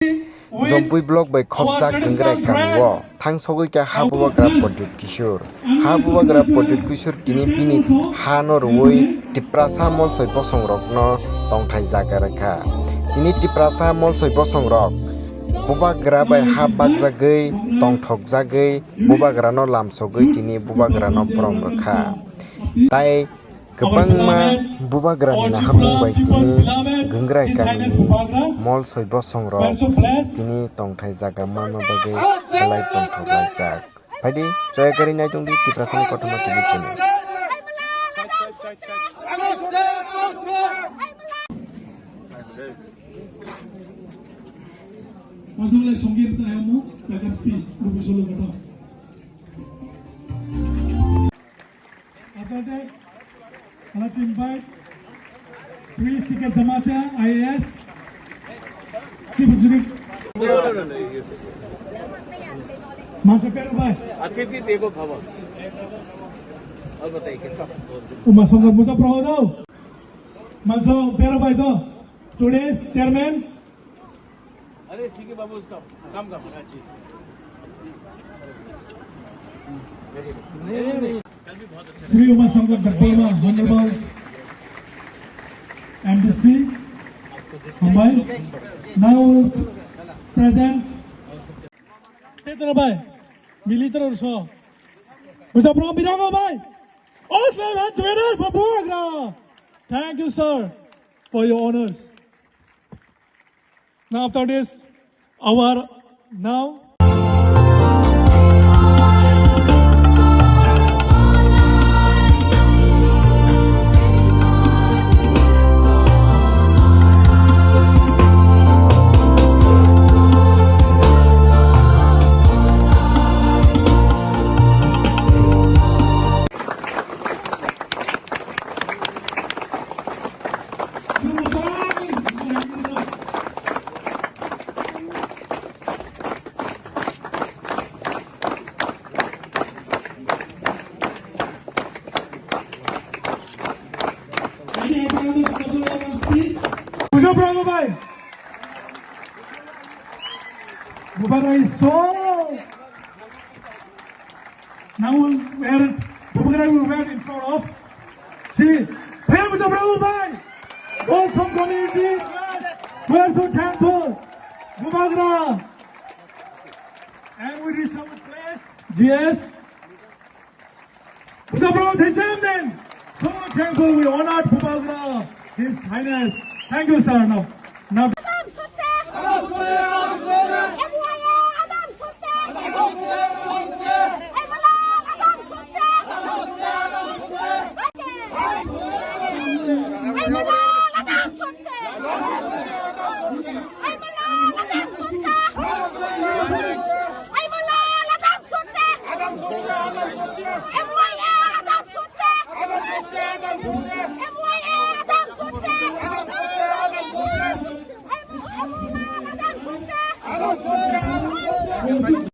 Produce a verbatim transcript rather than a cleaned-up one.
Jompui block bai khopjak Gangrai kami o thangsogwi kha ha bubagra Pradyut Kishore. Ha bubagra Pradyut Kishore tini bini ha no rwui Tiprasa molsoi bosong rok no tongthai jaga rwkha. Tini Tiprasa molsoi bosong rok bubagra bai ha bakjagwi tongthokjagwi bubagra no lamsogwi tini bubagra no borom rwkha. Tai kwbangma bubagrani naharmung bai tini Gangrai kamini molsoi bosong rok tini tongthai jaga manma bagwi belai tongthok laijak. Phaidi choya kari naitongdi Tiprasani Kothoma T V channel. Masuk le songkir ta ya mo, takam speech, Professor Lokata. After that, I'd like to invite Shri C K Jamatia, I A S, Chief Executive. Manso Pero Bhai. अतिथि देवो भव। और बताइए कैसा? Uma Sangha Musa Prohodo. Manso Pero Bhai do. Today's chairman. अरे सीके बाबू उसका काम कर। नहीं, नहीं। Shri Uma Shankar Debbarma, Honorable M D C, Mumbai, now present. Petra Bhai, Military Rosso. Musa Pro Birago Bhai. All clap and together for Bubagra. Thank you, sir, for your honors. Now, after this, our now. Puja Prabhu bhai. Bubagra is so Now we are, Bubagra will wear in front of. See, prayer with the Prabhu bhai. All some community, we are so thankful. Bubagra. And we reach our place. G S. With the Prabhu, then. So thankful, we honored Bubagra, His Highness. Thank you, sir. Now, now.